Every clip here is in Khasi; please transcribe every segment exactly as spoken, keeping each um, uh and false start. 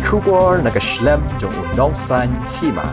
Khubor na ka shlem jong u nongsan hima.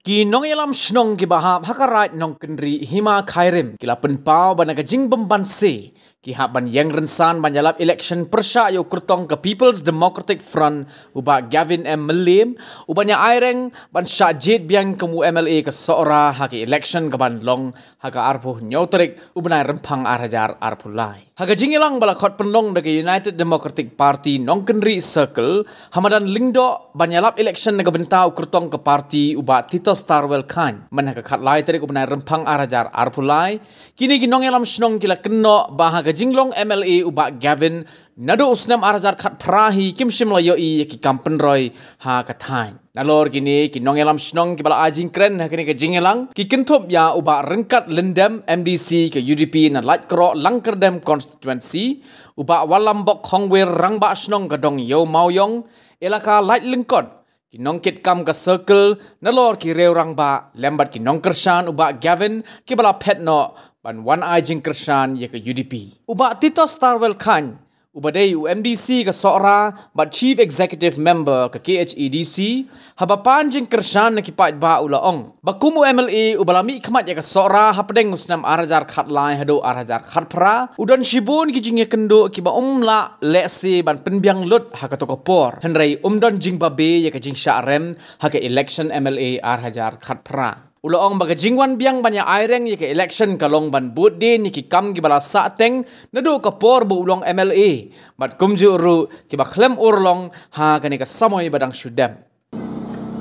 Ki nongïalam shnong kiba hap ha ka raid Nongkynrih Hima Khyrim ki la pynpaw ba na ka jingbymbanse ki hap ban ïeng rynsan ban ïalap election pyrshah ïa u kyrtong ka People's Democratic Front u Bah Gavin M Mylliem, u ban ïa aireng ban shah jied biang kum u M L A ka Sohra ha ka election ka ban long ha ka arphew hynñiew tarik u bnai Rymphang ar hajar arphew lai. Ha ka jingïalang ba la khot pynlong da ka United Democratic Party Nongkynrih Circle, ha madan Lyngdoh ban ïalap election na ka bynta u kyrtong ka party u Bah Titos Tarwel Chyne, myn ha ka khatlai tarik u bnai Rymphang ar hajar arphew lai, kine ki nongïalam shnong ki la kynnoh ba ha ka jinglong M L A u Bah Gavin naduh u snem ar hajar khatphra hi kim shym la ïohi ïa ki kam pynroi ha ka thaiñ. Nalor kine ki nongïalam shnong kiba la ai jingkren ha kane ka jingïalang ki kynthup ïa u Bah Ryngkat Lyndem, M D C ka U D P na Laitkroh Langkyrdem Constituency, u Bah Walambok Khongwir, Rangbah Shnong ka Dong Ïew Mawïong, Elaka Laitlyngkot, ki nongkitkam ka Circle, nalor ki riew rangbah lem bad ki nongkyrshan u Bah Gavin kiba la phet noh ban wan ai jingkyrshan ïa ka U D P. U Bah Titos Tarwel Chyne, uba dei u M D C ka Sohra bad Chief Executive Member ka K H A D C, haba pan jingkyrshan na ki paidbah u la ong ba kum u M L A uba la mihkhmat ïa ka Sohra hapdeng u snem ar hajar khatlai haduh ar hajar khatphra, u don shibun ki jingïakynduh kiba um lah lehse ban pynbiang lut ha kato ka por, hynrei um don jingbabe ïa ka jingshah rem ha ka election M L A ar hajar khatphra. U la ong ba ka jingwan biang ban ïa aireng ïa ka election ka long ban bud dien ïa ki kam kiba la sahteng naduh ka por ba u long M L A, bad kumjuh ruh kiba khlem urlong ha kane ka samoi ba dang shu dep.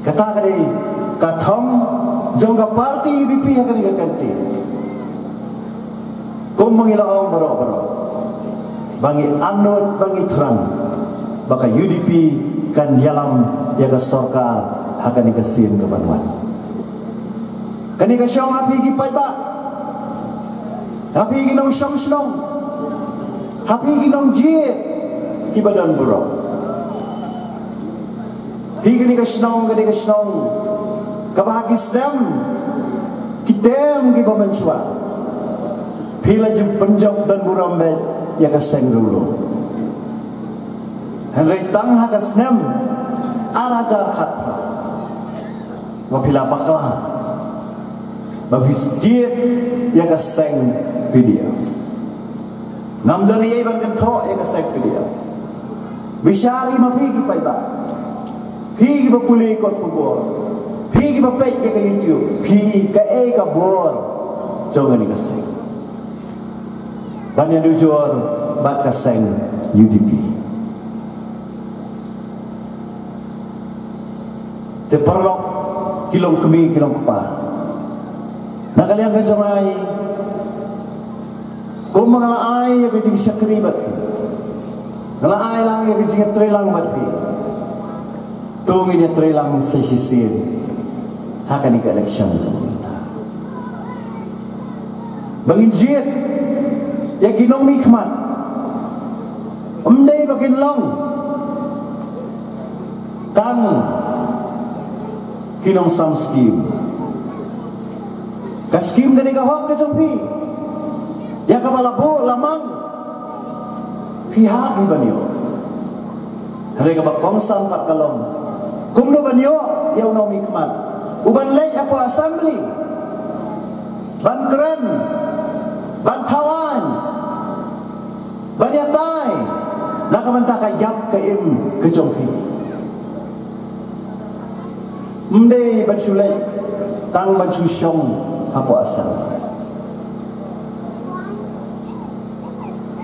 Kata ka dei ka thong jong ka party U D P ha kane ka kynti. Kum ma ngi la ong baroh baroh, ba ngi angnud, ba ngi thrang ba ka U D P kan ïalam ïa ka sorkar ha kane ka sien ka ban wan. Kane ka shong ha phi ki paidbah, ha phi ki nongshong shnong, ha phi ki nongjied kiba don burom. Phi kane ka shnong, kane ka shnong kaba ha ki snem ki term kiba mynshuwa phi la ju pynjop don burom beit ïa ka seng riewlum. Hynrei tang ha ka snem ar hajar khatphra ba phi la bakla ba phi jied ïa ka seng P D F. Ngam don ei ban kynthoh ïa ka seng P D F. Bishar ïa ma phi ki paidbah, phi kiba pule kot khubor, phi kiba peit ïa ka YouTube, phi kaei ka bor jong kane ka seng ban ïanujor bad ka seng U D P. Te paralok, ki long kmie, ki long kpa, na ka liang ka jong ngi, kumba nga la ai ïa ka jingshakri bad phi, nga la ai lang ïa ka jingïatreilang bad phi. To ngin ïatreilang sa shisien ha kane ka election. Ba ngin jied ïa ki nongmihkhmat, ym dei ba kin long tang ki nongsam skim. Ka skim kane ka hok ka jong phi, ïa kaba la buh la mang, phi hap hi ban ïoh. Hynrei kaba kongsan pat ka long kumno ban ïoh ïa u nongmihkhmat u ban leit hapoh Assembly ban kren, ban thaw aiñ, ban ïatai na ka bynta ka ïap ka im ka jong phi. Ym dei ban shu leit tang ban shu shong hapoh Assembly.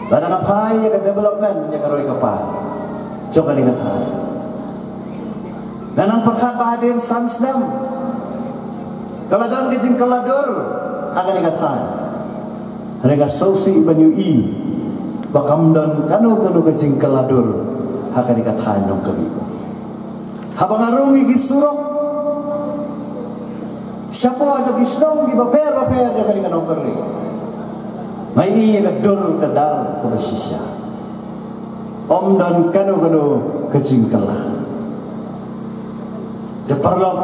Lada nga phai ïa ka development ïa ka roi ka par jong kane ka thaiñ, nga nang pyrkhat ba hadien san snem ka la don ka jingkylla dur ha kane ka thaiñ. Hynrei nga sngewsih ban ïohi ba kam don kano kano ka jingkylla dur ha kane ka thaiñ Nongkynrih. Haba nga rung ïa ki surok shapoh jong ki shnong kiba pher ba pher jong kane ka Nongkynrih, nga ïohi ïa ka dur ka dar kaba shisha. Ym don kano kano ka jingkylla. Te paralok,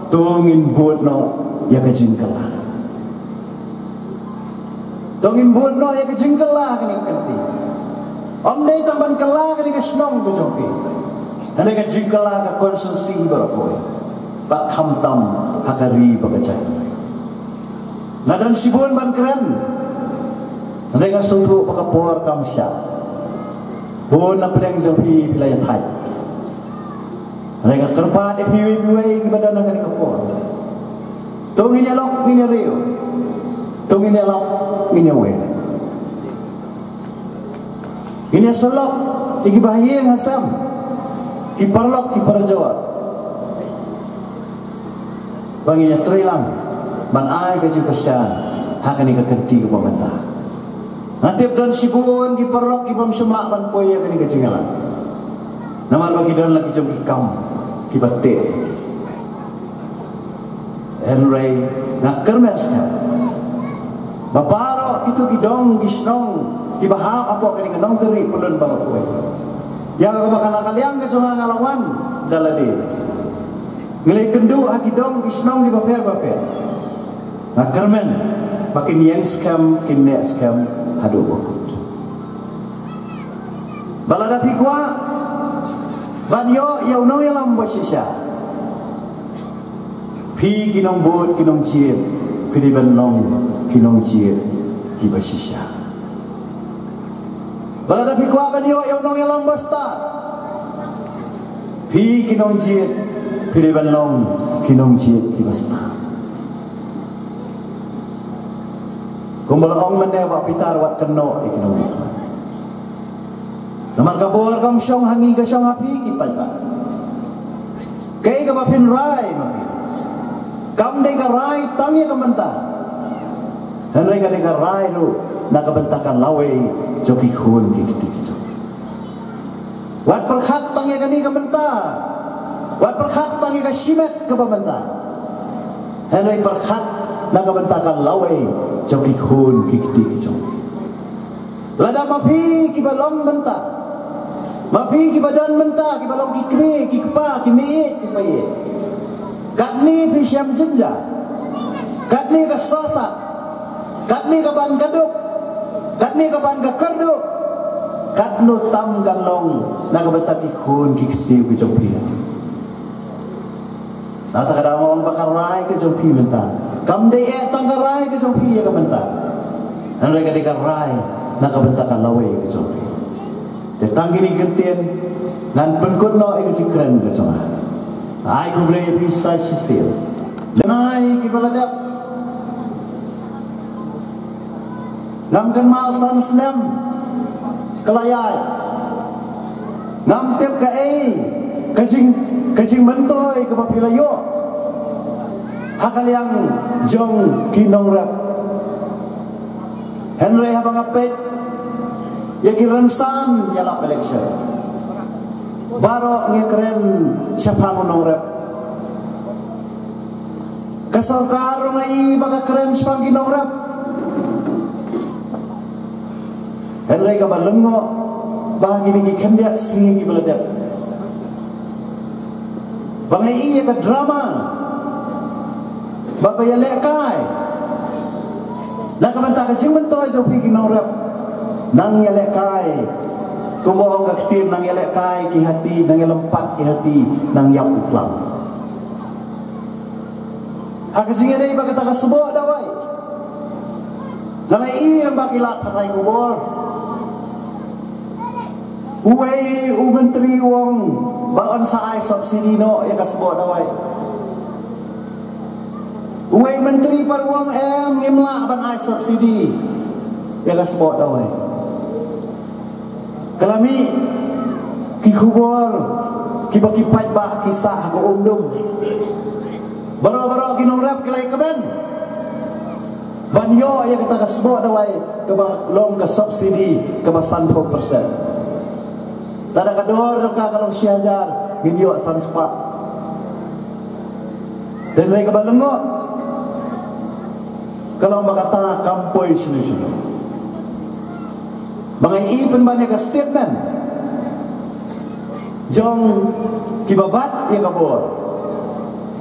to ngin bud noh ïa ka jingkylla. To ngin bud noh ïa ka jingkylla kane ka kynti. Ym dei tang ban kylla kane ka shnong ka jong phi. Hynrei ka jingkylla ka constituency baroh kawei, bad khamtam ha ka ri bad ka jaitbynriew. Nga don shibun ban kren, hynrei nga sngewthuh ba ka por kam shah. Bun na pdeng jong phi phi la ïathait. Hynrei nga kyrpad ïa phi iwei pa iwei kiba don ha kane ka por. To ngin ïalok ngin ïariew. To ngin ïalap ngin ïawer. Ngin ïasyllok ïa kiba ha ïing ha sem, ki paralok ki parajor, ba ngin ïatreilang ban ai ka jingkyrshan ha kane ka kynti kaba mynta. Nga tip don shibun ki paralok ki bym shym lah ban poi ïa kane ka jingïalang, namar ba ki don la ki jong ki kam kiba teh ïa ki. Hynrei nga kyrmen skhem ba baroh kito ki dong ki shnong kiba hap hapoh kane ka nongkynriah pyllun baroh kawei, ïa kaba ka na ka liang ka jong nga nga la wan da lade, ngi la ïakynduh ha ki dong ki shnong kiba pher bapher. Nga kyrmen ba kin ïeng skhem, kin neh skhem haduh ba kut. Ba lada phi kwah ban ïoh ïa u nongïalam ba shisha, phi ki nongbud ki nongjied, phi dei ban long ki nongjied kiba shisha. Ba lada phi kwah ban ïoh ïa u nongïalam ba stad, phi ki nongjied, phi dei ban long ki nongjied kiba stad. Kumba la ong mynne, Bah Peter, wat kynnoh ïa ki nongïalam. Namar ka bor kam shong ha ngi, ka shong ha phi ki paidbah. Kaei kaba phin rai ma phi, kam dei ka rai tang ïa ka mynta, hynrei ka dei ka rai ruh na ka bynta ka lawei jong ki khun ki kti ki jong. Wat pyrkhat tang ïa kane ka mynta, wat pyrkhat tang ïa ka shimet kaba mynta, hynrei pyrkhat na ka bynta ka lawei jong ki khun ki kti ki jong. Lada ma phi kiba long mynta, ma phi kiba don mynta, kiba long ki kmie ki kpa, ki meiieit ki païeit, katne phi shem jynjar, katne ka sahsat, katne ka ban ka duk, katne ka ban ka kyrduh, katno tam kan long na ka bynta ki khun ki ksiew ki jong phi. Nangta ka daw nga ong ba ka rai ka jong phi mynta kam dei eh tang ka rai ka jong phi ïa ka mynta, hynrei ka dei ka rai na ka bynta ka lawei ka jong phi. Te tang kine ki ktien ngan pynkut noh ïa ka jingkren ka jong nga. Ai khublei ïa phi sa shisien. Lynai kiba la dep. Ngam kynmaw san snem ka la ïaid. Ngam tip kaei ka jing, ka jingmyntoi kaba phi la ïoh ha ka liang jong ki nongrep. Hynrei haba nga peit ïa ki rynsan ïalap election, baroh ngi kren shaphang u nongrep. Ka sorkar ruh nga i ba ka kren shaphang ki nongrep. Hynrei kaba lyngngoh ba kine ki khyndiat sngi kiba la dep, ba nga i ïa ka drama ba ba ïalehkai na ka bynta ka jingmyntoi jong phi ki nongrep. Nang ïalehkai, kumba ong ka ktien, nang ïalehkai ki hati, nang ïalympat ki hati, nang ïap u klam. Ha ka jingïadei bad kata ka sboh dawai, nga la i lyngba ki lad pathai khubor, uwei u myntri u ong ba yn sa ai subsidy noh ïa ka sboh dawai. Uwei u myntri pat u ong em, ngim lah ban ai subsidy ïa ka sboh dawai. Ka la mih ki khubor kiba ki paidbah ki sah ha ka um dum. Baroh baroh ki nongrep ki la ïakmen ban ïoh ïa kata ka sboh dawai kaba long ka subsidy kaba sanphew percent. Lada ka dor jong ka ka long shi hajar, ngin ïoh san spah. Te hynrei kaba lyngngoh ka long ba kata kam poi shano shano. Ba nga i pynban ïa ka statement jong kiba bat ïa ka bor,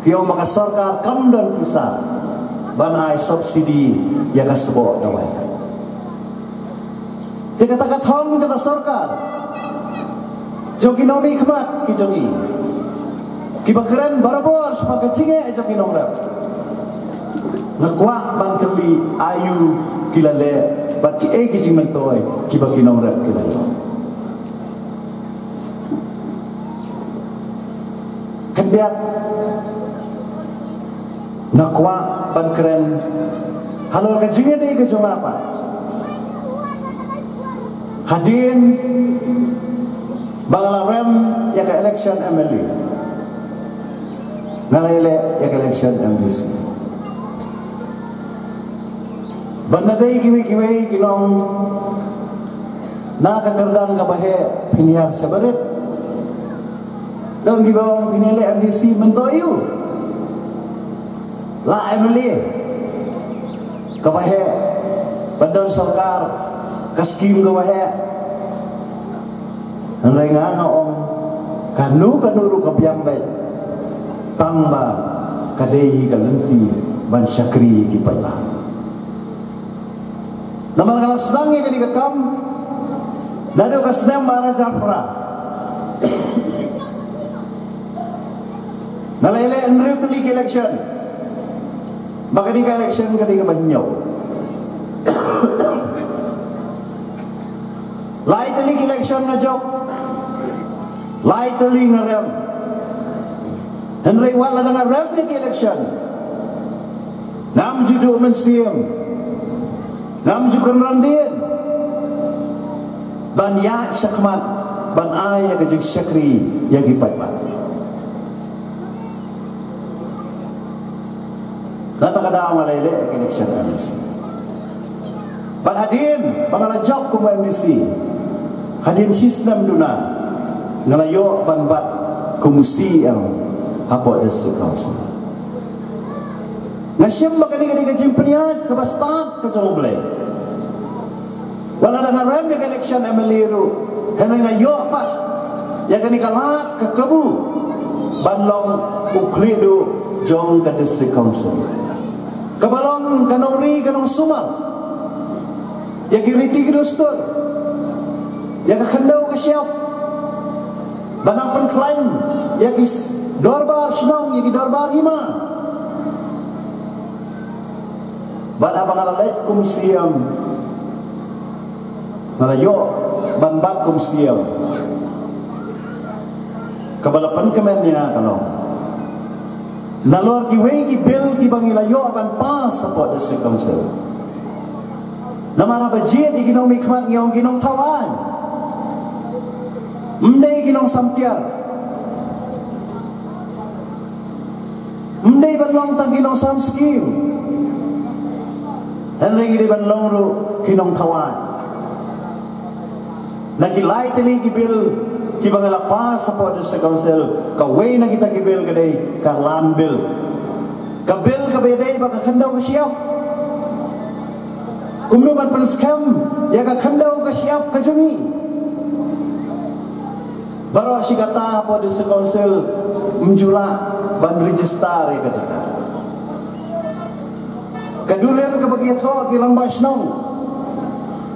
ki ong ba ka sorkar kam don pisa ban ai subsidy ïa ka sboh dawai. Te kata ka thong jong ka sorkar Jong ki nongmihkhmat ki jong ngi, kiba kren barabor shaphang ka jingeh jong ki nongrep, nga kwah ban kylli aïu ki la leh bad kiei ki jingmyntoi kiba ki nongrep ki la ïoh. Khyndiat, nga kwah ban kren halor ka jingïadei ka jong nga pat. Hadien ba nga la rem ïa ka election M L A, nga la ïaleh ïa ka election M D C. Bad na dei kiwei kiwei ki long na ka kyrdan kaba heh phin ïar sha barit. Don kiba ong phin ïaleh M D C mynta ïoh la M L A kaba heh, ban don sorkar, ka skim kaba heh. Hynrei nga nga ong, kano kano ruh ka biang beit, tang ba ka dei ka lynti ban shakri ki paidbah. Namar nga la sdang ïa kane ka kam naduh ka snem ar hajar phra. Nga la ïaleh hynriew tylli ki election. Ba kane ka election kane kaba hynñiew. Lai tylli ki election nga jop, lai tylli nga rem. Hynrei wat la dang nga rem ïa ki election, ngam ju duh mynsiem, ngam ju kynran dien ban ïaid shakhmat ban ai ïa ka jingshakri ïa ki paidbah. Na kata ka daw nga la ïaleh ka election M D C. Bad hadien ba nga la jop kum u M D C, hadien shi snem duna, nga la ïoh ban bat kum u C E M hapoh District Council. Nga shim ba kane ka dei ka jingpynïaid kaba stad ka jong U Blei. Wat la dang nga rem ïa ka election M L A ruh, hynrei nga ïoh pat ïa kane ka lad ka kabu ban long u khlieh duh jong ka District Council, kaba long ka nongri ka nongsumar ïa ki riti ki dustur, ïa ka khyndew ka shyiap, ban nang pynkhlaiñ ïa ki s-, dorbar shnong, ïa ki dorbar hima. Bad haba nga la leit kum C E M, nga la ïoh ban bat kum C E M, kaba la pynkmen ïa nga ka long nalor kiwei ki bill kiba ngi la ïoh ban pass hapoh District Council. Namar haba jied ïa ki nongmihkhmat ngi ong ki nongthaw aiñ, ym dei ki nongsamtiar. Ym dei ban long tang ki nongsam skim, hynrei ngi dei ban long ruh ki nongthaw aiñ. Na ki lai tylli ki bill kiba nga la pass hapoh District Council, kawei na kita ki bill ka dei ka Land Bill. Ka bill kaba ïadei bad ka khyndew ka shyiap. Kumno ban pynskhem ïa ka khyndew ka shyiap ka jong ngi. Baroh shi katta hapoh District Council ym ju lah ban register ïa ka jaka. Ka dulir kaba ki ïathoh ki rangbah shnong,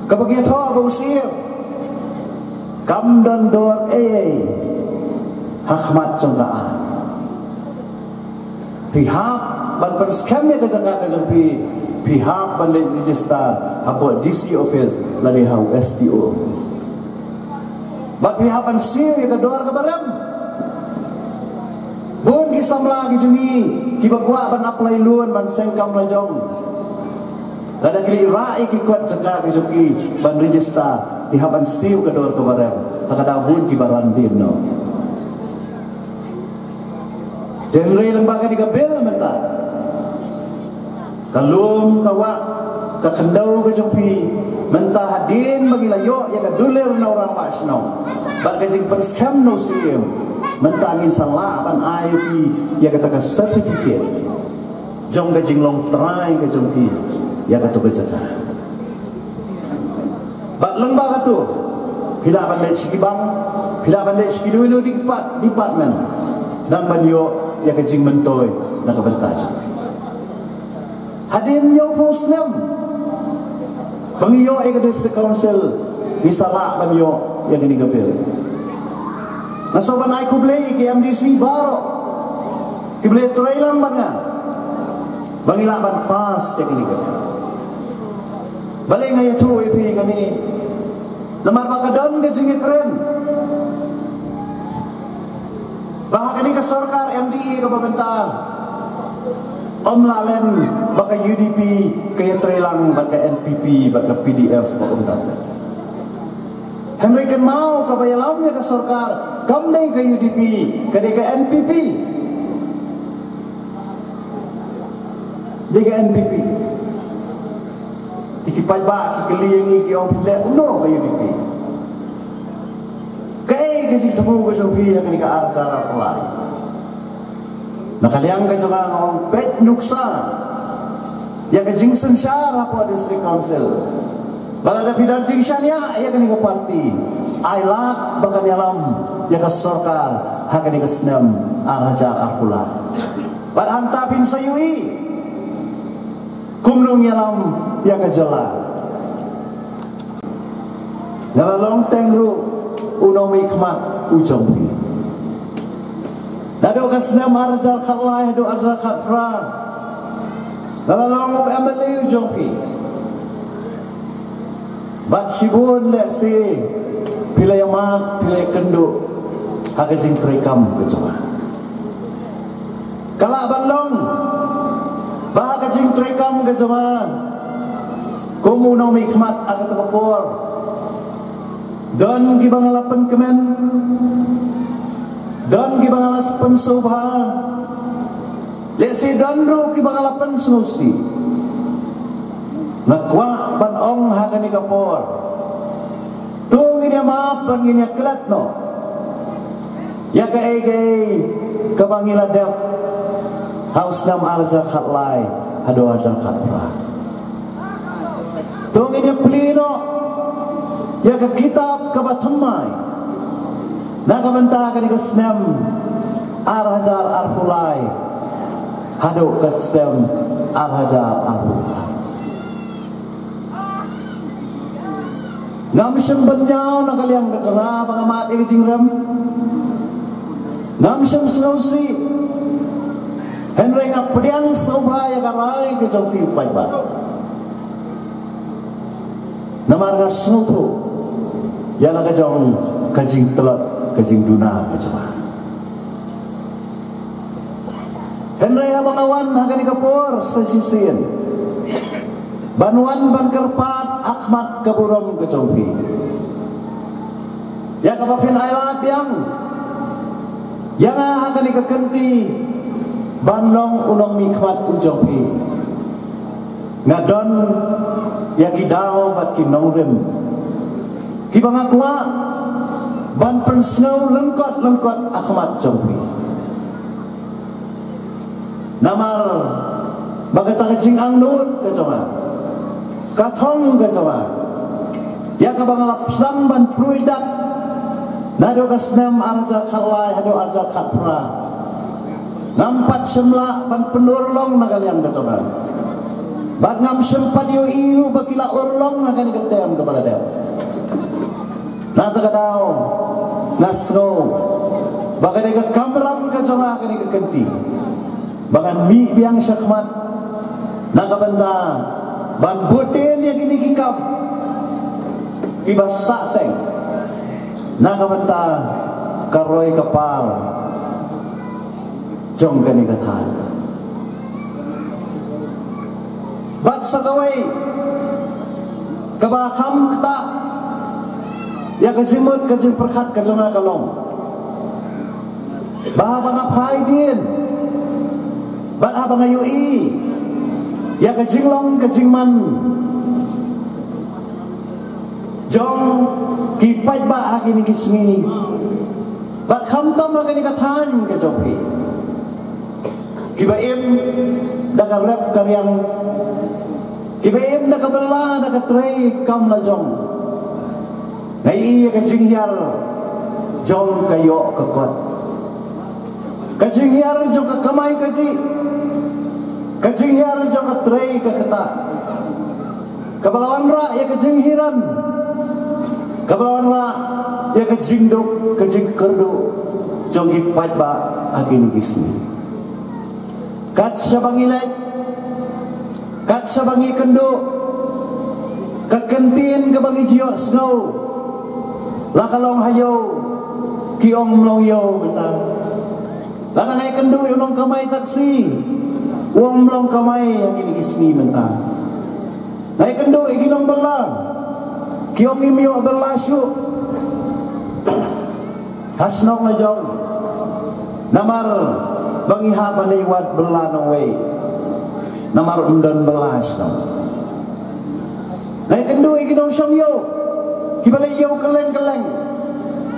kaba ki ïathoh ba u C E M, kam don dor ei ei ha khmat jong ka aiñ. Phi hap ban pynskhem ïa ka jaka ka jong phi, phi hap ban leit register hapoh D C office lane ha u S D O office. Bad phi hap ban siew ïa ka dor kaba rem. Bun ki samla ki jong ngi kiba kwah ban apply loan ban seng kam lajong, lada ki leit rah ïa ki kot jaka ki jong ki ban register, ki hap ban siew ka dor kaba rem. Ta ka daw bun kiba ran dien noh. Te hynrei lyngba kane ka bill mynta, ka lum ka wah, ka khyndew ka jong phi, mynta hadien ba ngi la ïoh ïa ka dulir na u rangbah shnong bad ka jingpynskhem na u C E M, mynta ngin sa lah ban ai ïa phi ïa kata ka certificate jong ka jinglong trai ka jong phi ïa kato ka jaka. Bad lyngba kato, phi lah ban leit sha ki bank, phi lah ban leit sha kino kino ki depart-, department, nang ban ïoh ïa ka jingmyntoi na ka bynta jong phi. Hadien hynñiewphew snem ba ngi ïoh ïa ka District Council, ngi sa lah ban ïoh ïa kane ka bill. Nga sngewbha ban ai khublei ïa ki M D C baroh kiba la trei lang bad nga ba ngi lah ban pass ïa kane ka. Balei nga ïathuh ïa phi kane? Namar ba ka don ka jingïakren ba ha kane ka sorkar M D A kaba mynta ym lah lem ba ka U D P ka ïatrei lang bad ka N P P bad ka P D F ba kumta. Hynrei kynmaw, kaba ïalam ïa ka sorkar kam dei ka U D P, ka dei ka N P P. Dei ka N P P. Te ki paidbah ki kylli ïa ngi, ki ong, phi leh kumno ka U D P? Kaei ka jingthmu ka jong phi ha kane ka ar hajar arphew lai? Na ka liang ka jong nga, nga ong peit nuksa ïa ka jingsynshar hapoh District Council. Ba lada phi don jingshaniah ïa kane ka party, ai lad ba kan ïalam ïa ka sorkar ha kane ka snem ar hajar arphew lai. Bad hangta phin sa ïohi kumno ngi ïalam ïa ka jylla. Nga la long teng ruh u nongmihkhmat u jong phi. Naduh ka snem ar hajar khatlai haduh ar hajar khatphra, nga la long u M L A u jong phi. Bad shibun lehse phi la ïamad, phi la ïakynduh ha ka jingtrei kam ka jong nga. Ka lah ban long ba ha ka jingtrei kam ka jong nga kum u nongmihkhmat ha kata ka por, don kiba nga la pynkmen, don kiba nga la pynsngewbha, lehse don ruh kiba nga la pynsngewsih. Nga kwah ban ong ha kane ka por, to ngin ïamap bad ngin ïaklet noh ïa kaei kaei kaba ngi la dep ha u snem ar hajar khatlai haduh ar hajar khatphra. To ngin ïaplie noh ïa ka kitab kaba thymmai na ka bynta kane ka snem ar hajar arphew lai haduh ka snem ar hajar arphew lai. Ngam shym bynñiaw na ka liang ka jong nga ba nga mad ïa ka jingrem. Ngam shym sngewsih. Hynrei nga pdiang sngewbha ïa ka rai ka jong phi u paidbah. Namar nga sngewthuh ïa la ka jong ka jingtlot ka jingduna ka jong nga. Hynrei haba nga wan ha kane ka por sa shisien ban wan ban kyrpad ha khmat ka burom ka jong phi, ïa kaba phin ai lad biang ïa nga ha kane ka kynti ban long u nongmihkhmat u jong phi. Nga don ïa ki daw bad ki nongrim kiba nga kwah ban pynsngew lyngkot lyngkot ha khmat jong phi. Namar ba kata ka jingangnud ka jong nga, ka thong ka jong nga, ïa kaba nga la pyrshang ban pyrshang naduh ka snem ar hajar khatlai haduh ar hajar khatphra, ngam pat shym lah ban pynurlong na ka liang ka jong nga. Bad ngam shym pat ïohi ruh ba ki la urlong ha kane ka term kaba la dep. Na kata ka daw nga sngew ba ka dei ka kamram ka jong nga ha kane ka kynti ba ngan mih biang sha khmat na ka bynta ban bud dien ïa kine ki kam kiba sahteng na ka bynta ka roi ka par jong kane ka thaiñ. Bad sa kawei kaba kham ktah ïa ka jingmut ka jingpyrkhat ka jong nga ka long ba haba nga phai dien bad haba nga ïohi ïa ka jinglong ka jingman jong ki paidbah ha kine ki sngi bad khamtam ha kane ka thaiñ ka jong phi, kiba im da ka rep ka riang, kiba im da ka bylla da ka trei kam la jong. Nga ïohi ïa ka jinghiar jong ka ïoh ka kot, ka jinghiar jong ka kamai kajih, ka jinghiar jong ka trei ka ktah, kaba la wanrah ïa ka jinghiran, kaba la wanrah Ïa ka jingduk, ka jingkyrduh jong ki paidbah ha kine ki sngi. Kat shaba ngi leit, kat shaba ngi kynduh, ka kyntien kaba ngi ju ïohsngew, la ka long ha ïew, ki ong ym long ïew mynta. Lada nga ïakynduh ïa u nongkamai taksi, u ong ym long kamai ha kine ki sngi mynta. Nga ïakynduh ïa ki nongbylla, ki ong ngim ïoh bylla shuh ha shnong la jong. Namar ba ngi hap ban leit wad bylla nongwei, namar ym don bylla ha shnong. Nga ïakynduh ïa ki nongshong ïew, kiba leit ïew kylleng kylleng,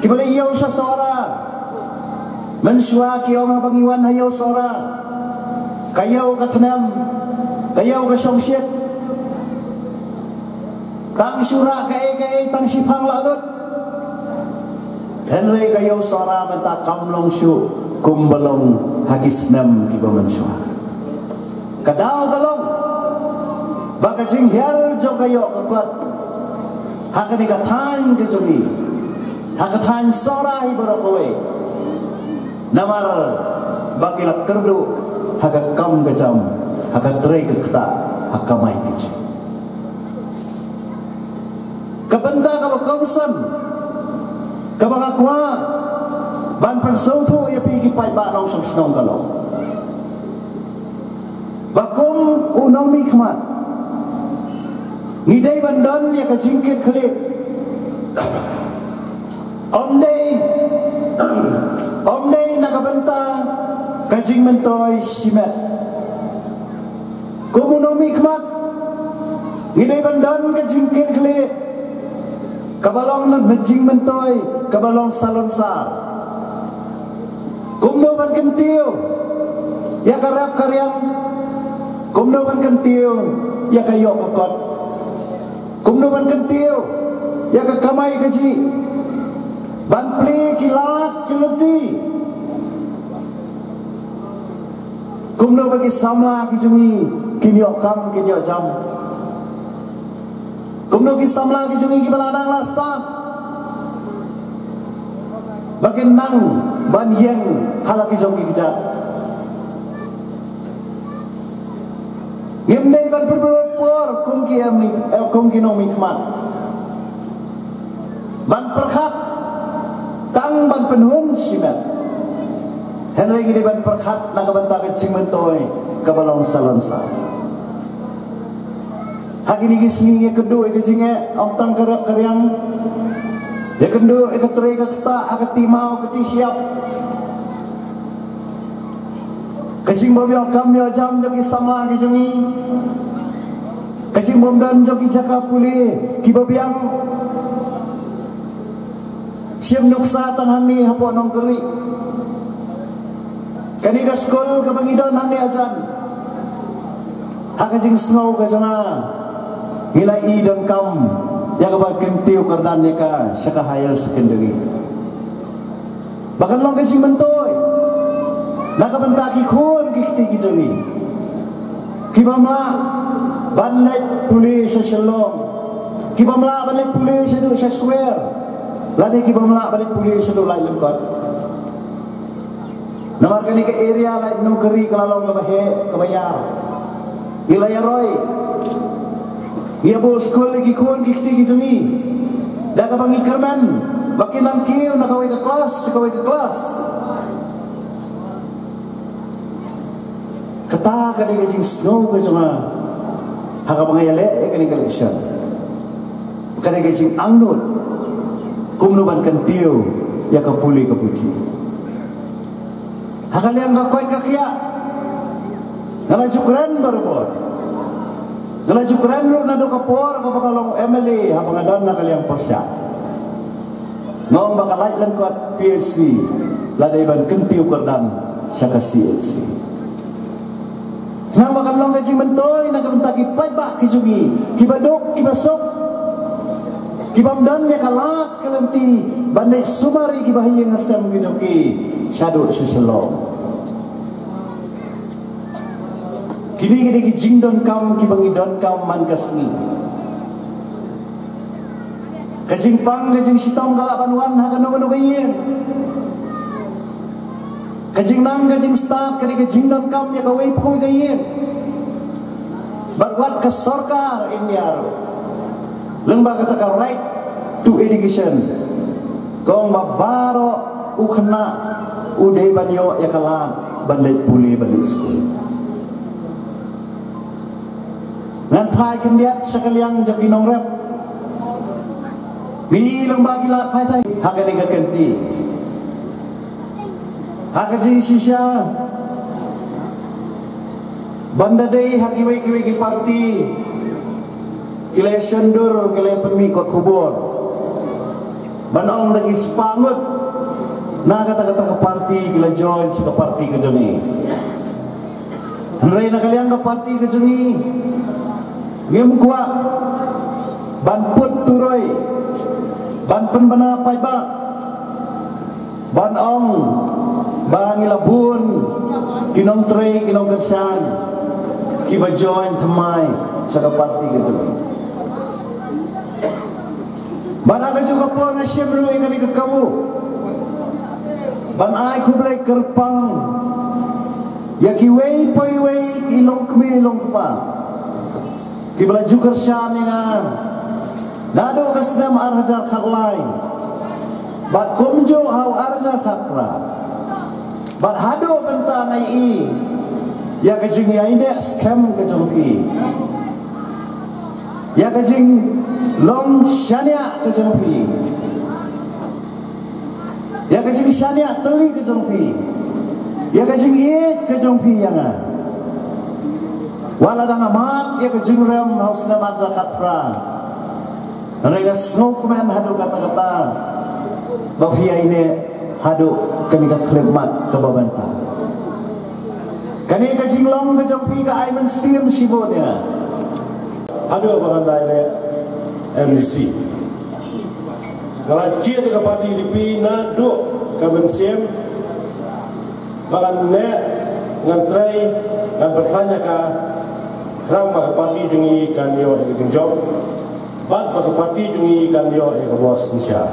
kiba leit ïew sha Sohra. Mynshuwa ki ong haba ngi wan ha ïew Sohra, ka ïew ka tnem, ka ïew ka shongshit, tang shu rah kaei kaei, tang shiphang la lut. Hynrei ka ïew Sohra mynta kam long shuh kumba long ha ki snem kiba mynshuwa. Ka daw ka long ba ka jinghiar jong ka ïoh ka kot ha kane ka thaiñ ka jong ngi, ha ka thaiñ Sohra hi baroh kawei, namar ba ki la kyrduh ha ka kam ka jam, ha ka trei ka ktah, ha ka kamai ka jing. Ka bynta kaba kongsan kaba nga kwah ban pynsngewthuh ïa phi ki paidbah nongshong shnong ka long ba kum u nongmihkhmat, ngi dei ban don ïa ka jingkitkhlieh. Ym dei, ym dei na ka bynta ka jingmyntoi shimet. Kum u nongmihkhmat, ngi dei ban don ka jingkitkhlieh kaba long na jingmyntoi kaba long salonsar. Kumno ban kyntiew ïa ka rep ka riang, kumno ban kyntiew ïa ka ïoh ka kot, kumno ban kyntiew ïa ka kamai kajih, ban plie ki lad ki lynti. Kumno ba ki samla ki jong ngi kin ïoh kam, kin ïoh jam. Kumno ki samla ki jong ngi kiba la nang la stad ba kin nang ban ïeng ha la ki jong ki kjat. Ngim dei ban pynpynlut por kum ki em ni, eh, kum ki nongmihkhmat ban pyrkhat tang ban pynhun shimet. Hynrei ngi dei ban pyrkhat na ka bynta ka jingmyntoi kaba long salonsar. Ha kine ki sngi ngi ïakynduh ïa ka jingeh, ym tang ka rep ka riang, ïakynduh ïa ka trei ka ktah, ha ka ti maw ka ti shyiap. Ka jingbym ïoh kam ïoh jam jong ki samla ki jong ngi, ka jingbym don jong ki jaka pule kiba biang. Shim nuksa tang hangne hapoh Nongkyrih. Kane ka skul kaba ngi don hangne hajan, ha ka jingsngew ka jong nga, ngi la i donkam ïa kaba kyntiew kyrdan ïa ka sha ka higher secondary. Ba kan long ka jingmyntoi na ka bynta ki khun ki kti ki jong ngi, kibym lah ban leit pule sha Shillong, kibym lah ban leit pule shaduh sha Swer, lane kibym lah ban leit pule shaduh Laityngkot. Namar kane ka area Laityngkot ka la long kaba heh kaba ïar. Ngi la ïaroi, ngi ïa buh skul ïa ki khun ki kti ki jong ngi da kaba ngi kyrmen ba kin nang kiew na kawei ka klas sha kawei ka klas. Kata ka dei ka jingsngew ka jong nga ha kaba nga ïaleh ïa kane ka election. Ka dei ka jingangnud kumno ban kyntiew ïa ka pule ka pule. Ha ka liang ka koit ka khiah, nga la ju kren barabor. Nga la ju kren ruh naduh ka por kaba nga long M L A, haba nga don na ka liang pyrshah. Nga ong ba ka Laityngkot P H C la dei ban kyntiew kyrdan sha ka C H C. Namar ba kan long ka jingmyntoi na ka bynta ki paidbah ki jong ngi, kiba duk kiba suk, kibym don ïa ka lad ka lynti ban leit sumar ïa kiba ha ïing ha sem ki jong ki shaduh sha Shillong. Kine ki dei ki jingdonkam kiba ngi donkam man ka sngi. Ka jingpang ka jingshitom ka lah ban wan ha kano kano ka ïing. Ka jingnang ka jingstad ka dei ka jingdonkam ïa kawei pa kawei ka ïing. Bad wat ka sorkar India ruh, lyngba kata ka Right to Education, ka ong ba baroh u khynnah u dei ban ïoh ïa ka lad ban leit pule, ban leit skul. Ngan phai khyndiat sha ka liang jong ki nongrep. Ngi long ba ki la phai thai ha kane ka kynti. Ha ka jingshisha, ban da dei ha kiwei kiwei ki parti, ki la shon dur, ki la pynmih kot khubor ban ong da ki spah ngut na kata kata ka parti ki la join sha ka parti ka jong ngi. Hynrei na ka liang ka parti ka jong ngi, ngim kwah ban put turoi, ban pynbna paidbah, ban ong ba ngi la bun ki nongtrei, ki nongkyrshan kiba join thymmai sha ka parti ka jong ngi. Bad ha kajuh ka por nga shim ruh ïa kane ka kabu ban ai khublei kyrpang ïa kiwei pa kiwei ki longkmie longkpa kiba la ju kyrshan ïa nga naduh ka snem ar hajar khatlai bad kumjuh ha u ar hajar khatphra. Bad haduh mynta nga ïohi ïa ka jingïaineh skhem ka jong phi, ïa ka jinglong shaniah ka jong phi, ïa ka jingshaniah tylli ka jong phi, ïa ka jingïeit ka jong phi ïa nga. Wat la dang mad ïa ka jingrem ha u snem ar hajar khatphra, hynrei nga sngewkmen haduh katta katta ba phi ïaineh haduh kane ka khyllipmat kaba mynta. Kane ka jinglong ka jong phi ka ai mynsiem shibun ïa nga. Haduh ba ngan da leh M D C, nga la jied ïa ka party U D P naduh ka mynsiem ba ngan neh, ngan trei, ngan pyrshang ïa ka, khnang ba ka party jong ngi kan ïoh ïa ka jingjop bad ba ka party jong ngi kan ïoh ïa ka bor synshar.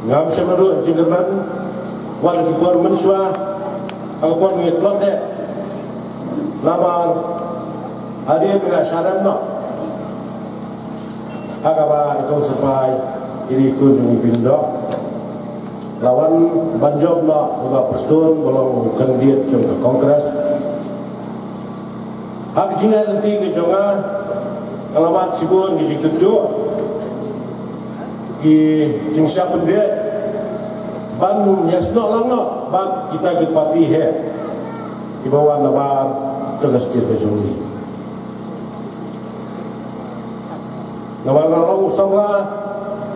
Ngam shym la duh jingkyrmen wat la ki por mynshuwa, ha ka por ngi tlot deh. Namar hadien ngi la sharem noh ha kaba i kong Syrpai, i dei i khun jong i Pyndoh, la wan ban jop noh u Bah Prestone ba long u candidate jong ka Congress. Ha ka jingïaid lynti ka jong nga, nga la mad shibun ki jingtynjuh, ki jingshah pynbiej ban ïasnoh lang noh bad kita ki party heh kiba wan nabar jong ka state ka jong ngi. Namar nga long u samla,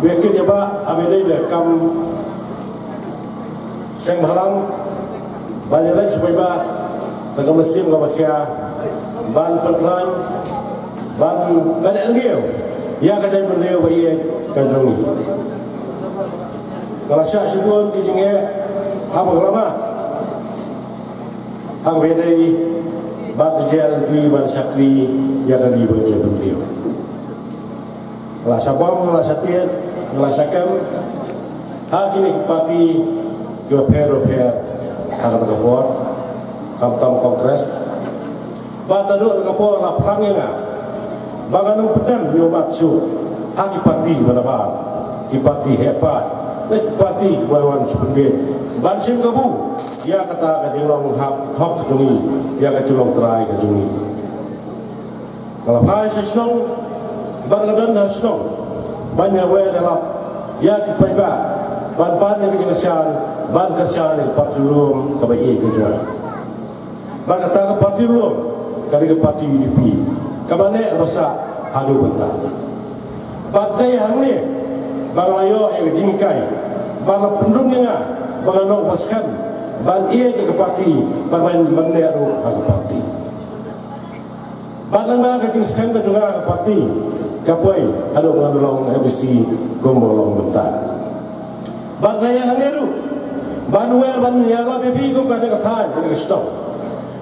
ba kit ïa ba, haba ïadei bad ka kam seng bhalang, ban ïaleit sha paidbah da ka mynsiem kaba khia, ban pynkhlaiñ, ban, ban leh ngiew ïa ka jaitbynriew ba ïeit ka jong ngi. Nga la shah shibun ki jingeh haba nga la mad ha kaba ïadei bad ka jingïaid lynti ban shakri ïa ka ri bad ka jaitbynriew. Nga la shah bam, nga la shah tied, nga la shah kem ha kine ki party kiba pher ba pher ha kata ka por, khamtam Congress. Bad naduh kata ka por la phrang ïa nga ba ngan ym pyndem ïa u mat shuh ha ki party ba nabar, ki party heh paid, ne ki party kiba wan shu pynbiej ban shim kabu ïa kata ka jinglong hok, hok ka jong ngi, ïa ka jinglong trai ka jong ngi. Nga la phai sha shnong bad nga don ha shnong ban ïa wer ïa lap ïa ki paidbah, ban pan ïa ka jingkyrshan, ban kyrshan ïa ka party lum kaba ïeit ka jong nga. Bad kata ka party lum ka dei ka party U D P kaba neh kaba sah haduh mynta. Bad dei hangne ba nga la ïoh ïa ka jinghikai, ba la pynrung ïa nga ba ngan long ba skhem ban ïeit ïa ka party, ban, ban, ban neh ruh ha ka party. Bad lada ka jingskhem ka jong nga ha ka party ka poi haduh ngan long M D C kumba long mynta. Bad nga ïa hangne ruh ban wer ban ïalap ïa phi kum kane ka thaiñ, kane ka shnong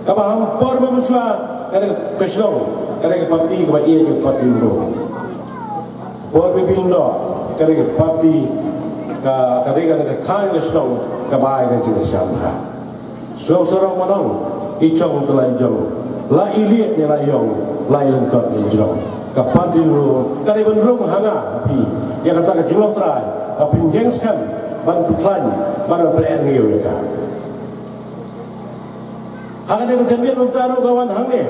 kaba ha por ba mynshuwa kane ka shnong Ka dei ka parti kaba ïeit ïa ka parti Mawlai. Por Iwbih Lyngdoh ka dei ka parti, ka, ka dei ka, ka thaiñ ka shnong kaba ai ka jingkyrshan bha. Shnong Sarong Manong, i chong te la i jong, la i lieh ne la i ïong, la i lyngkot ne i jrong. Ka parti Mawlai ka dei ban rung ha nga ha phi ïa kata ka jinglong trai ba phin ïeng skhem ban pynkhlaiñ, ban pyneh ïa ka. Ha kane ka janmiet mynta ruh ka wan hangne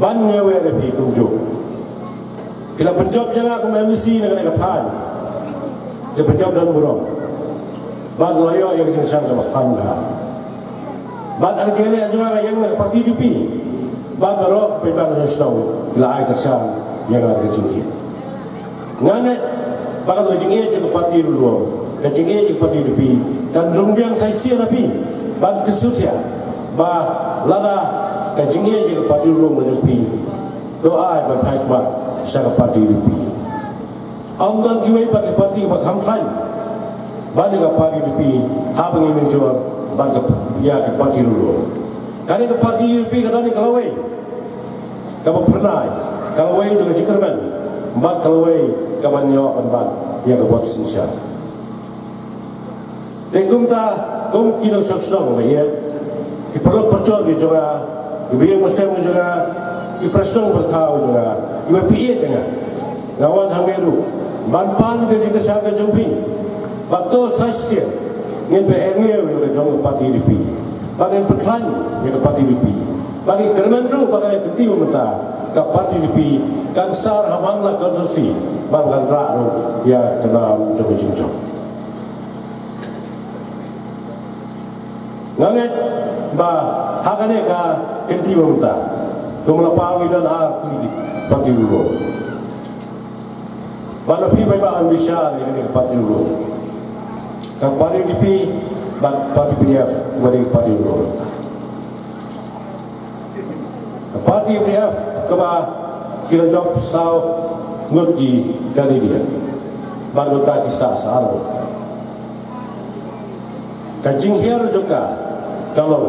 ban ïawer ïa phi kumjuh. Ki la pynjop ïa nga kum M D C na kane ka thaiñ. Ki la pynjop don burom. Bad la ïoh ïa ka jingkyrshan kaba khlaiñ bha. Bad ha ka jingïaleh jong nga, nga ïeng na ka parti U D P. Bad baroh ki paidbah shnong ki la ai kyrshan ïa nga ka jingïeit. Nga ngeit ba ka jingïeit jong ka parti Ri Lum, ka jingïeit jong ka parti U D P kan rung biang sa shisien ha phi ban kynmaw ba lada ka jingïeit jong ka parti Ri Lum ka jong phi, to ai ban phai khmat sha ka parti U D P. Ym don kiwei pat ki parti ba kham khlaiñ ban ïa ka parti U D P haba ngi mynjur bad ka, ïa ka parti Ri Lum. Kane ka parti U D P ka don ïa ka lawei kaba phyrnai, ka lawei jong ka jingkyrmen bad ka lawei kaban ïoh ban bat ïa ka vote synshar. Te kumta, kum ki nongshong shnong ba ïeit, ki paralok parajor ki jong nga, ki ba ïeng ba sem ki jong nga, ki para shnong para thaw ki jong nga, ki ba phi ïeit ïa nga, nga wan hangne ruh ban pan ka jingkyrshan ka jong phi ba to sa shisien ngin pyneh ïa ka jong ka parti U D P, ba ngin pynkhlaiñ ïa ka parti U D P, ba ngin kyrmen ruh ba ka kynti mynta ka parti U D P kan sar ha man la constituency, ba kan rah ruh ïa ka nam jong ka jingjop. Nga ngeit ba ha kane ka kynti mynta, kum la paw, ngi don ar tylli ki parti Ri Lum. Bad ma phi paidbah, yn bishar ïa kane ka parti Ri Lum, ka parti U D P bad parti P D F, kaba dei ka parti Ri Lum. Ka parti P D F kaba ki la jop saw ngut ki candidate bad mynta ki sah sa arngut. Ka jinghiar jong ka ka long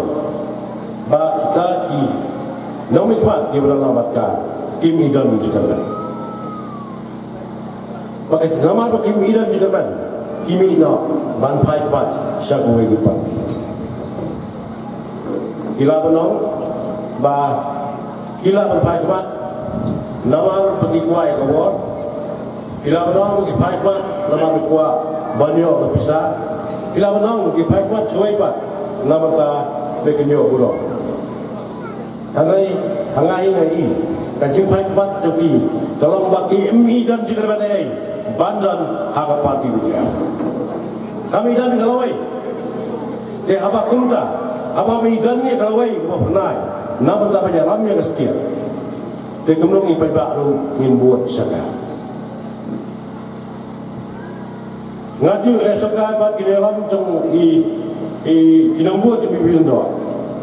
ba kita ki nongmihkhmat kiba don lang bad ka kim ïoh don jingkyrmen. Ba ka namar ba kim ïoh don jingkyrmen, kim ïoh noh ban phai khmat sha kawei ka parti. Ki lah ban ong ba ki lah ban phai khmat namar ba ki kwah ïa ka bor. Ki lah ban ong ki phai khmat namar ba ki kwah ban ïoh ka pisa. Ki lah ban ong ki phai khmat shawei pat namar ba ki ïoh burom. Hynrei ha nga hi nga i, ka jingphai khmat jong ki ka long ba kim ïoh don jingkyrmen ei ei ban don ha ka parti P D F. Kam ïoh don ka lawei. Te haba kumta, haba ym don ïa ka lawei kaba phyrnai na bynta ban ïalam ïa ka state, te kumno ngi paidbah ruh ngin bud sha ka. Nga ju, eh, shongkai bad ki nongïalam jong i, i, ki nongbud jong Iwbih Lyngdoh.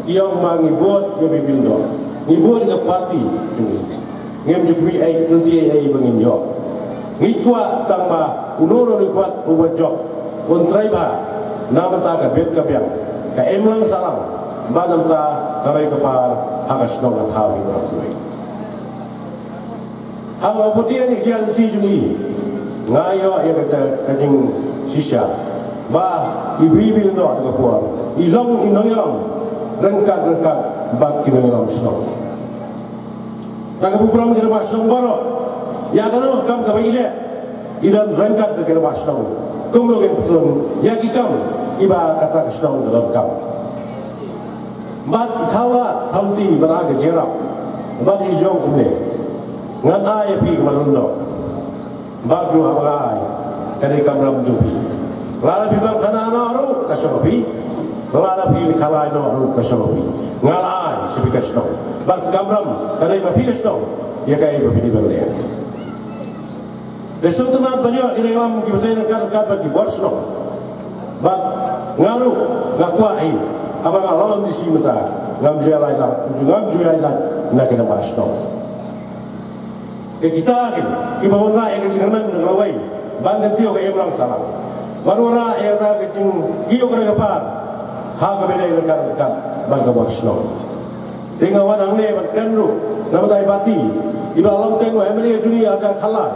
Ki ong ba ngi bud ïa Iwbih Lyngdoh, ngi bud ïa ka parti jong ngi. Ngim ju khmih ei, lynti ei ei ba ngin ïoh. Ngi kwah tang ba uno uno ruh uba jop un trei bha na bynta ka bit ka biang, ka imlang sahlang, bad na bynta ka roi ka par ha ka shnong ka thaw hi baroh kawei. Haba bud ïa kine ki lynti jong ngi, nga ïoh ïa ka, ka jingshisha ba Iwbih Lyngdoh ha kata ka por i long i nongïalam ryngkat ryngkat bad ki nongïalam shnong. Na ka burom ki rangbah shnong baroh, ïa kano ka kam kaba i leh, i don ryngkat bad ki rangbah shnong. Kumno ngin pyntlot ïa ki kam kiba kata ka shnong ka donkam. Bad i thaw lad thaw lynti ban ai ka jingïarap bad i jong kumne, ngan ai ïa phi ka madan lyngdoh. Bad ruh haba nga ai, ka dei kamram jong phi. Lada phi bym khana noh ruh ka shong ha phi. Lada phi khalai noh ruh ka shong ha phi. Nga la ai sha phi ka shnong. Bad kamram ka dei ma phi ka shnong ïa kaei ba phi dei ban leh. Te sngewtynnat ban ïoh ki nongïalam kiba trei ryngkat ryngkat bad ki bor shnong. Bad nga ruh nga kwah hi, haba nga long M D C mynta, ngam ju ïalait, ngam ju ïalait na ki nongïalam shnong. Te kita kin kiba wanrah ïa ka jingkyrmen ka lawei ban kyntiew ka imlang sahlang, ban wanrah ïa ka jingkiew ka roi ka par ha kaba ïadei ryngkat ryngkat bad ka bor shnong. Te nga wan hangne ban kren ruh namar i Bati, iba long teng u M L A jong ngi ar hajar khatlai,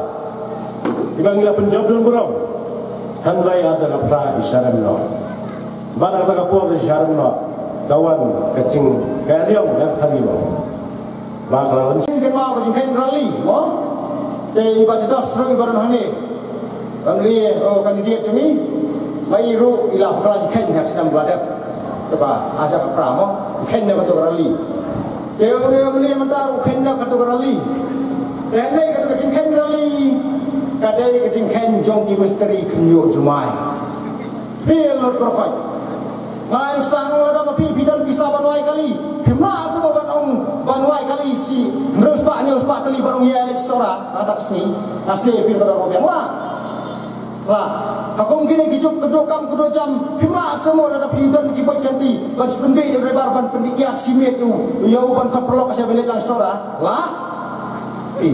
iba ngi la pynjop don burom. Hynrei ar hajar khatphra i sharem noh. Bad ha kata ka por i sharem noh, ka wan ka jing, ka riong ka khari noh. Ba ka la wan. Kynmaw ka jingkheiñ rally mo. Te i Bati dos ruh iba don hangne, ban ri, oh, candidate jong ngi. Ba i ruh i la bakla jingkheiñ ha ka snem ba dep. Te ba ar hajar khatphra mo, kheiñ na kato ka rally. Te u dei u M L A mynta ruh kheiñ na kato ka rally. Te hangne kato ka jingkheiñ rally ka dei ka jingkheiñ jong ki mistri khynñiuh jumai. Phi lut baroh khoit. Nga ai nuksa, nga ong lada ma phi phi don pisa ban wai kali, phim lah shuh ban ong ban wai kali shi hynriew spah hynñiew spah tylli ban ong ïa leit sora ha kata ka sngi. Nga sngew phi ba don biang lah. Lah. Ha kum kine ki juk ka dohkam ka dohjam, phim lah shuh lada phi don ki bike shanty ban pynbeit ïa u driver ban pyndiah kiad shi miet ïa u ban khot paralok sha ban leit lang sora. Lah. Phi,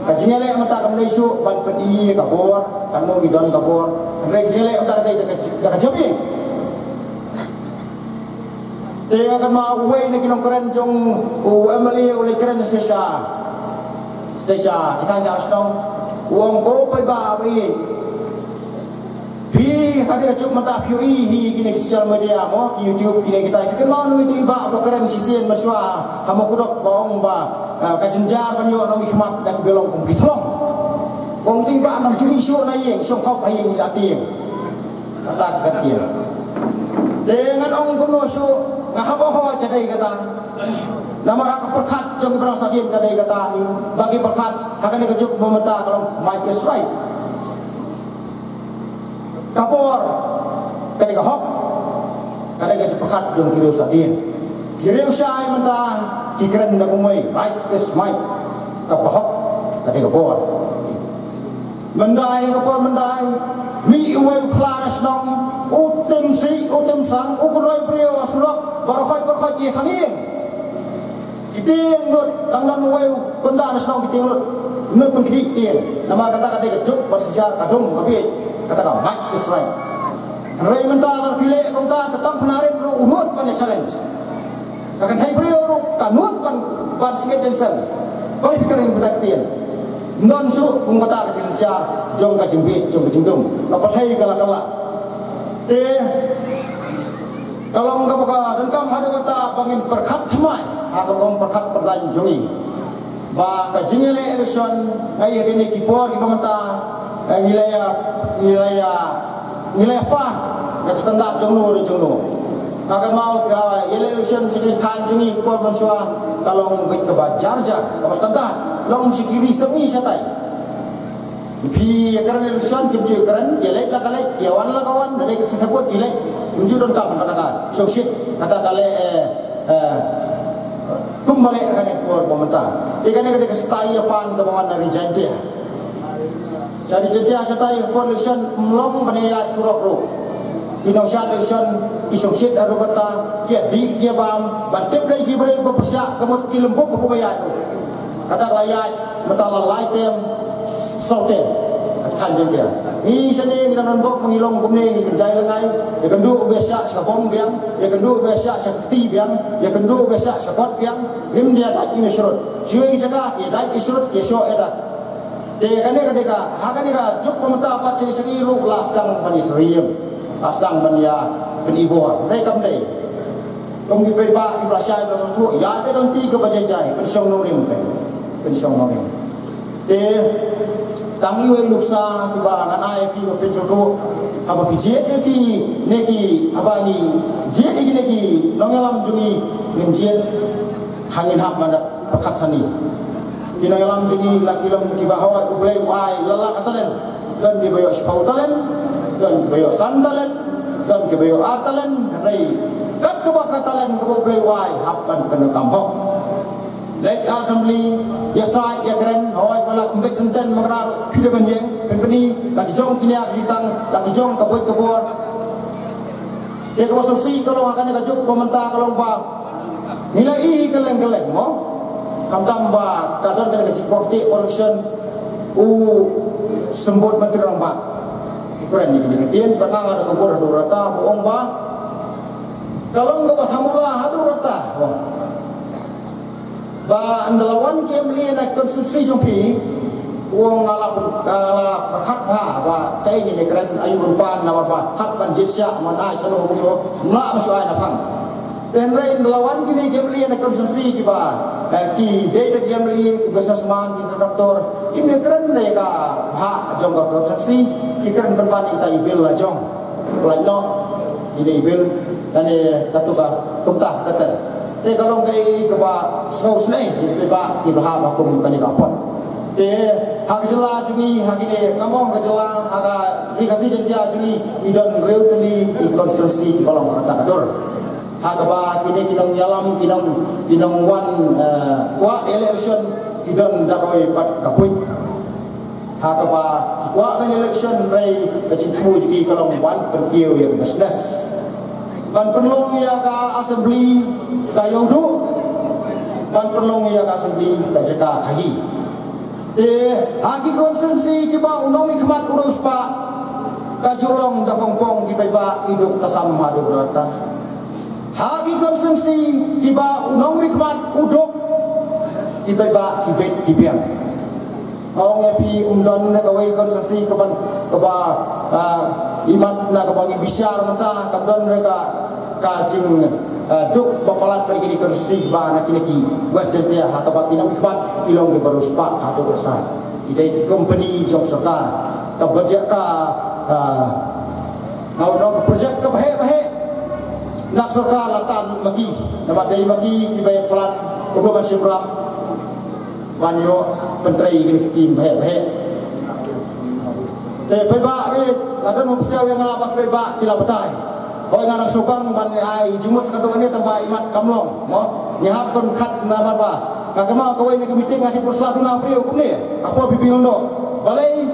ka jingïaleh mynta kam dei shuh ban pyni ka bor, katno ngi don ka bor. Hynrei ka jingïaleh mynta ka dei da ka, da ka jabieng. Te nga kynmaw uwei na ki nongkren jong u M L A u la kren shisha, shisha ki thaiñ ka shnong, u ong ko paidbah ba ïeit. Phi hadien ka juk mynta phi ïohi hi kine ki social media mo, ki YouTube kine kita, phi kynmaw na mei tu i bah ba kren shisien mynshuwa ha Mawkdok ba ong ba, eh, ka jynjar ban ïoh nongmihkhmat da ki ba long kum ki thlong. Ong tu i bah nam jumi shuh na ïing, shong khop ha ïing ïa tieng. Kata ka kyntieng. Te ngan ong kumno shuh, nga hap ong hooid ka dei kata. Namar ha ka pyrkhat jong ki ba nang sahdien ka dei kata hi. Ba ki pyrkhat ha kane ka juk ba mynta ka long might is right. Ka bor ka dei ka hok, ka dei ka jingpyrkhat jong ki riew sahdien. Ki riew shai mynta ki kren da kumwei, right is might. Kaba hok ka dei ka bor. Myndai ka por myndai, mih uwei u khla na shnong, u tim sih, u tim sang, u kynroi briew ha surok, baroh khoit baroh khoit ki khang ïing. Ki tieng lut, tang don uwei u kynda na shnong ki tieng lut. Lut pynkhih tieng. Namar kata ka dei ka juk bad ka jynjar ka dum ka bieit. Kata ka might is right. Hynrei mynta lada phi leh kumta, te tang Pynariat ruh u nud ban ïa challenge. Ka kynthei briew ruh ka nud ban, ban sngewthuh jingïaseng. Balei phi kren kumta ki tieng? Ym don shuh kum kata ka jingshah jong ka jingbieit jong ka jingdum. Ka pyrthei ka la kylla. Te ka long kaba ka donkam haduh katta ba ngin pyrkhat thymmai ha ka rukom pyrkhat pyrdain jong ngi. Ba ka jingïaleh election, nga ïa kine ki por kiba mynta, eh, ngi la ïa, ngi la ïa, ngi la ïa pan ïa ka standard jong no re jong no. Nga kynmaw ka ïaleh election sha ki thaiñ jong ngi ki por mynshuwa ka long beit kaba jar jar, kaba standard. Long sha ki ri sha ngi shatai. Phi ïa kren election, kim ju ïa kren, ïa leit la ka leit, ïa wan la ka wan, da dei ka sngewthuh vote ki leit. Kim ju donkam kata ka shongshit, kata ka leh, eh, eh, kumba leh kane ka por ba mynta. Ïa kane ka dei ka style ïa pan kaba wan na ri Jaintia. Sha ri Jaintia shatai ka por election ym long ban ïaid surok ruh. Ki nongshad election ki shongshit haduh katta, ki ïa dih ki ïa bam, ban tip lei ki briew ba pyrshah ka mut ki lyngbuk ba ïaid ruh. Kata ka la ïaid mynta la lai term, saw term. Ka thaiñ Jaintia. Ngi shane ngi dang don bok ma ngi long kumne, ngi kynjai lyngai. Ïa kynduh u ba ïa shah sha ka bong biang, ïa kynduh u ba ïa shah sha ka kti biang, ïa kynduh u ba ïa shah sha ka kot biang. Ngim da ïa dait, ngim ïa shrut. Shuwa ïa jaka ïa dait ïa shrut, ïa shoh ïa dak. Te kane ka dei ka, ha kane ka juk ba mynta pat shisha ruh la sdang ban ïa syriem. La sdang ban ïa pynibor. Dei kam dei. Kum ki paidbah kiba la shai ba la sngewthuh, ïa te don ti kaba jai jai, pynshong nongrim kai. Pynshong nongrim. Te tang iwei i nuksa kiba ngan ai ïa phi ba phin sngewthuh, haba phi jied ïa kine ki, haba ngi jied ïa kine ki nongïalam jong ngi, ngin jied ha ngin hap man da pyrkhat sani. Ki nongïalam jong ngi la ki long kiba hoi, U Blei u ai la la ka talent. Don kiba ïoh shiphew talent, don kiba ïoh san talent, don kiba ïoh ar talent, hynrei kat kaba ka talent kaba U Blei u ai hap ban pyndonkam hok. Leit ha assembly, ïasaid ïakren, hooid ba la ka ym beit senten ma ka rar, phi da ban ïeng, pynpyni, la ki jong ki nia ki tang, la ki jong ka buit ka bor. Te kaba sngewsih ka long ha kane ka juk ba mynta ka long ba ngi la ïohi kylleng kylleng mo. Khamtam ba ka don kane ka jingkwah teh election u Symbud Myntri Rangbah. Kren ïa kine ki ktien ba nga nga da ka bor haduh katta ba ong ba ka long kaba thamula haduh katta mo. Ba ynda la wan ki M L A na constituency jong phi, u ong nga la pyrkhat bha ba kaei ngi kren, aïu ban pan, namar ba hap ban jied sha, man ai shano bun, mla ma shu ai na phang. Te hynrei ynda la wan kine ki M L A na constituency kiba, eh, ki dei ki M L A, ki businessman, ki contractor, ki kren de ka bha jong ka constituency, ki kren pynban ita i bill la jong. Lait noh ine i bill, lane katu ka kumta kata. Te ka long kaei kaba sngewsynei ïa phi ba ki bha ba kum kane ka pon. Te ha ka jylla jong ngi, ha kine, ngam ong ka jylla, ha ka Ri Khasi Jaiñtia jong ngi, i don hynriew tylli i constituency kiba long ha kata ka dur. Ha kaba kine ki nongïalam, ki nong, ki nongwan, eh, kwah election, ki don da kawei pat ka buit. Ha kaba ki kwah ban election, hynrei ka jingthmu jong ki ka long ban pynkiew ïa ka business, ban pynlong ïa ka assembly ka ïewduh, ban pynlong ïa ka assembly ka jaka khaïi. Te ha ki constituency kiba u nongmihkhmat u riewspah, ka ju long da pong pong ki paidbah ki duk ka sam haduh katta. Ha ki constituency kiba u nongmihkhmat u duk, ki paidbah ki bit ki biang. Nga ong ïa phi, ym don kawei constituency kaba, kaba, ah, imat na kaba ngi bishar mynta, kam don ka, ka jing, ah, duk ba palat bad kine ki constituency ba na kine ki West Jaintia, ha kaba ki nongmihkhmat ki long kiba riewspah haduh katta. Ki dei ki company jong sorkar, ka project ka, ah, nga ong ka project kaba heh ba heh na sorkar la tan ma ki, namar dei ma ki kiba ïa palat kumno ban shim ram ban ïoh pyntrei ïa kine ki skim ba heh ba heh. Te paidbah, eh, la don u pyrshah ïa nga ba paidbah ki la batai. Hooid, nga dang sngewbang ban ai jingmut sa katto katne, tangba imat kam long, mo. Ngi hap ban khat namar ba nga kynmaw kawei na ka meeting ha Diphursla, duna briew kumne, hapoh Bibilno. Balei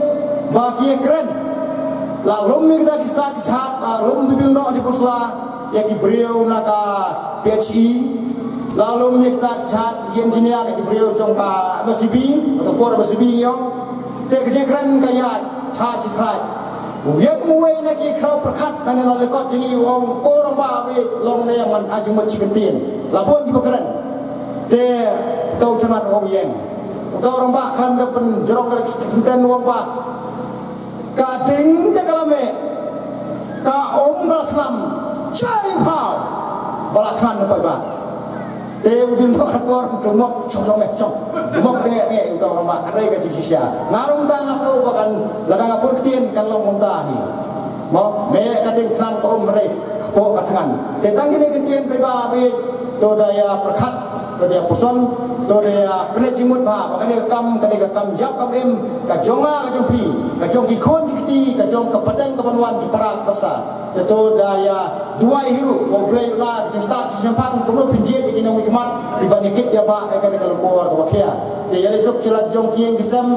ba ki ïakren? La lum ïa kita ki stad ki jhat, la lum Bibilno ha Diphursla ïa ki briew na ka P H E. La lum ïa kita ki jhat, ki engineer, ïa ki briew jong ka M S E B, ka por M S E B ïong. Te ka jingkren ka ïaid, thraj shi thraj. U ïeng uwei na ki khraw pyrkhat na ne nongleh kot jong ngi, u ong, ko rangbah, beit long ne ïa man, ai jingmut shi kyntien. La bun kiba kren. Te uta u chairman u ong ïeng. Uta u rangbah khlem da pynjrong ka kyntien u ong ba ka ding te ka la meh, ka um ka la thnam, shai phaw ba la thngan na paidbah. Te u Bilno ha por u mok shong shong meh shong. Mok de de uta u rangbah, hynrei ka jingshisha. Nga rung ta nga sngew ba kan, lada nga pun ktien kan long kumta hi. Mo, meh ka ding, thnam ka um, hynrei kpoh ka thngan. Te tang kine ki ktien paidbah, beit, to da ïa pyrkhat, to da ïa puson, to da ïa pynleit jingmut bha ba kane ka kam, kane ka kam ïap kam im ka jong nga, ka jong phi, ka jong ki khun ki kti, ka jong ka pateng ka ban wan, ki para ki parsa. Te to da ïa duwai hi ruh ba U Blei u la jingstad jingshemphang, kumno phin jied ïa ki nongmihkhmat kiban ïa kit ïa bah ïa kane ka longkor kaba khia. Te ïa leit suk sha la ki jong ki ïing ki sem,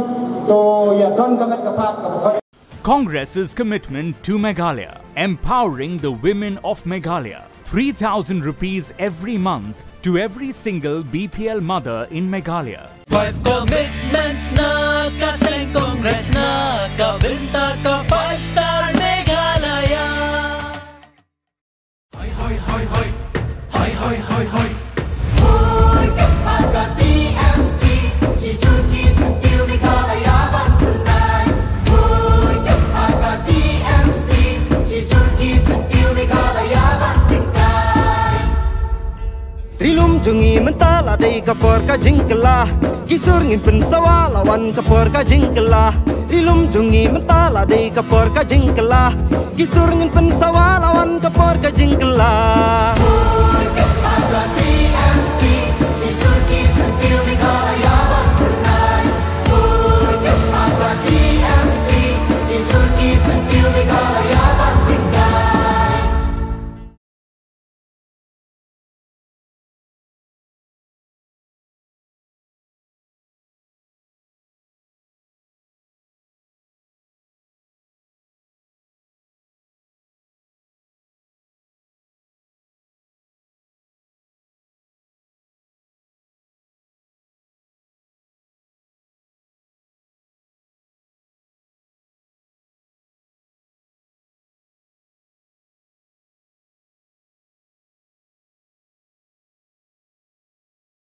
to ïa don ka met ka phad kaba khoit. Congress's commitment to Meghalaya, empowering the women of Meghalaya. Three thousand rupees every month to every single B P L mother in Meghalaya. Five commitments na ka seng Congress na ka bynta ka Five Star Meghalaya. Hoi, hoi, hoi, hoi. Hoi, hoi, hoi, hoi. Hoi, ka pa ka T M C. Shi jur ki syntiew Meghalaya ban pynlait. Hoi, ka pa ka T M C. Shi jur ki syntiew Meghalaya ban pynlait. Ri lum jong ngi mynta la dei ka por ka jingkylla. Ki sur ngin pynsawa, la wan ka por ka jingkylla. Ri lum jong ngi mynta la dei ka por ka jingkylla. Ki sur ngin pynsawa,